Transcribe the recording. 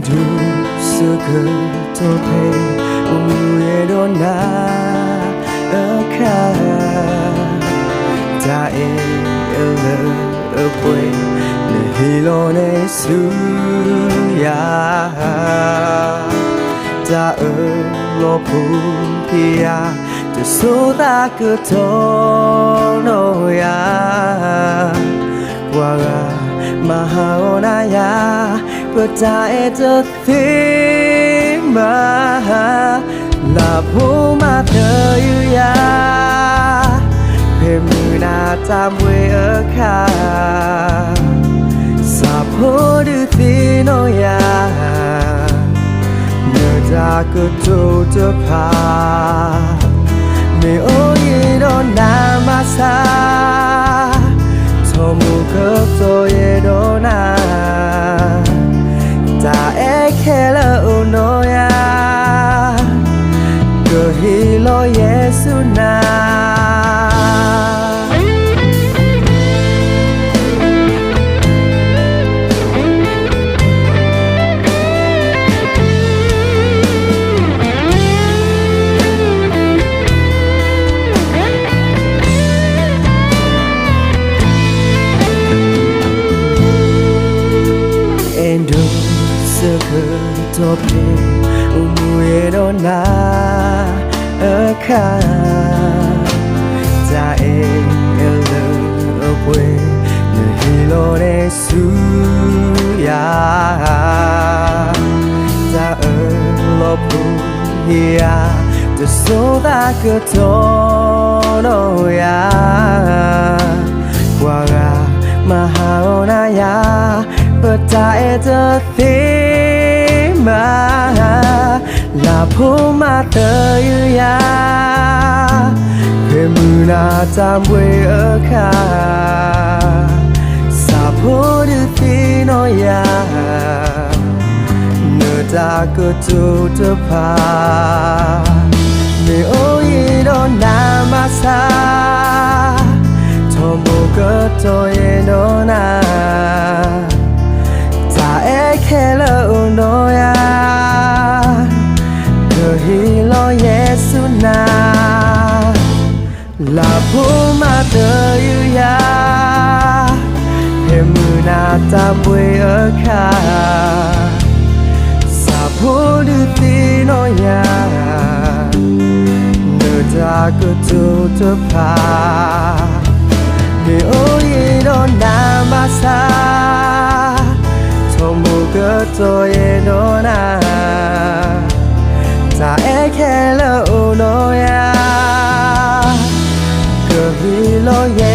ဒိးဆၢကတီၢ်ဖဲ အိၣ်မူဝဲဒီးနၤအခါ, တၢ်အဲၣ်အလၢအပှဲၤ နဟ့ၣ်လီၤန့ၣ်ဆူယၤ, တၢ်အၢၣ်လီၤဖိက့ၤယၤ, တဆိသးကတီၢ်နီၢ်ယၤ, ပှၤဂၤမၤဟးဂီၤနၤယၤ, ပတၢ်အဲၣ်တသ့မၤ, လၤဖိမၤသယုၢ်ယၤ, ဖဲမုၢ်နၤတၢ်ဘှံးအခါ, စးဖိဒုးသ့ၣ်နီၣ်ယၤ, နတၢ်ကတိၤတဖၣ်, မ့ၢ်အိၣ်ယံၤဒီးနၤမၤဆါ, ဆိကမိၣ်ကတီၢ်ယဲဒီးနၤ, တၢ်အဲၣ်ခဲလၢာ်အိၣ်နီၢ်ယၤ, ကဟ့ၣ်လီၤယဲဆူနၤ. အဲၣ်ဒိးဆၢကတီၢ်ဖဲ အိၣ်မူဝဲဒီးနၤအခါ, တၢ်အဲၣ်အလၢအပှဲၤ နဟ့ၣ်လီၤန့ၣ်ဆူယၤ, တၢ်အၢၣ်လီၤဖိက့ၤယၤ, တဆိသးကတီၢ်နီၢ်ယၤ, ပှၤဂၤမၤဟးဂီၤနၤယၤ, ပတၢ်အဲၣ်တသ့မၤ, လၤဖိမၤသယုၢ်ယၤ, ဖဲမုၢ်နၤတၢ်ဘှံးအခါ, စးဖိဒုးသ့ၣ်နီၣ်ယၤ, နတၢ်ကတိၤတဖၣ်, မ့ၢ်အိၣ်ယံၤဒီးနၤမၤဆါ, ဆိကမိၣ်ကတီၢ်ယဲဒီးနၤ, တၢ်အဲၣ်ခဲလၢာ်အိၣ်နီၢ်ယၤ, ကဟ့ၣ်လီၤယဲဆူနၤ, လၤဖိမၤသယုၢ်ယၤ, ဖဲမုၢ်နၤတၢ်ဘှံးအခါ, စးဖိဒုးသ့ၣ်နီၣ်ယၤ, နတၢ်ကတိၤတဖၣ်, မ့ၢ်အိၣ်ယံၤဒီးနၤမၤဆါ, ဆိကမိၣ်ကတီၢ်ယဲဒီးနၤ, တၢ်အဲၣ်ခဲလၢာ်အိၣ်နီၢ်ယၤ, ကဟ့ၣ်လီၤယဲ